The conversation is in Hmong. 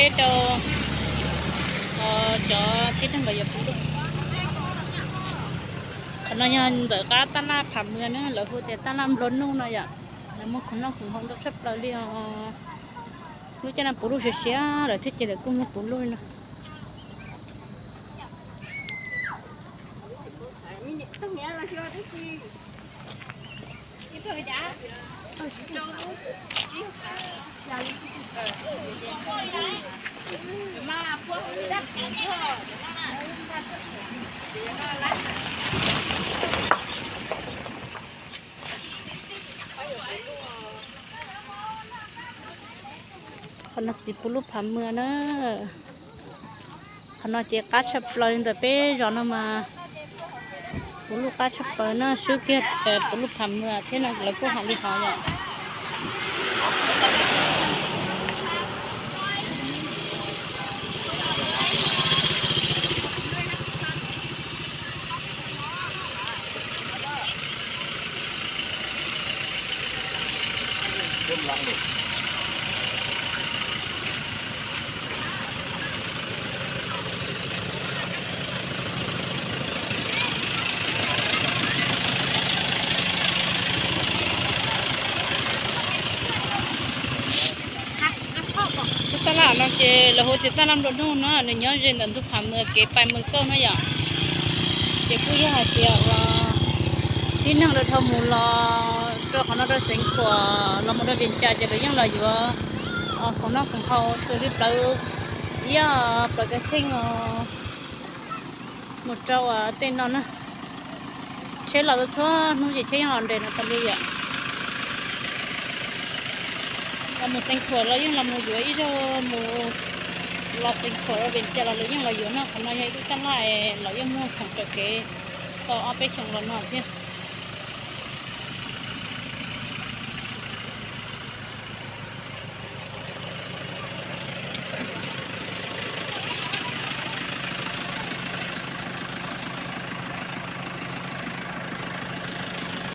Rau cov tib neeg los yog puv luj. Qhov no yog ntawm qab tab laj Pham Mwm na, lawv hu tias tab laj Nplua Nuj no yom. Lawv muaj khoom noj khoom haus ntau tshaj plaws li os. Lub caij no puv luj siav siav lawm thiab ces lawv kuj muaj puv luj li no. Qhov no txiv puv luj Pham Mwm na. Qhov no ces qab tshaj plaws li ntawm peb zos no mas puv luj qab tshaj plaws na, swb kiag puv luj Pham Mwm thiab no lawv kuj hais li hov yom. Lub taj laj no ces lawv hu tias taj laj Nplua Nuj no, nws nyob ze ntawm ntug Pham Mwm kev pais Mwm Kauj no yom. Ces kuj yog hais tias uas tib neeg dhau mus los rau qhov no rau Xeev Khuam los mus rau Vias Cas ces lawv yeej los yuav khoom noj khoom haus xws li plawv iab plawv kav theej os. Mus rau uas tej no na, tsheb los txhua hnub ces tsheb yeej los nres no tas li yom. Los mus Xeev Khuam los yeej los mus yuav ib zaug, mus los Xeev Khuam rau Vias Cas los lawv yeej los yuav no. Qhov no yog ib lub taj laj los yeej muaj khoom raws kev tau ob peb xyoos los no thiab.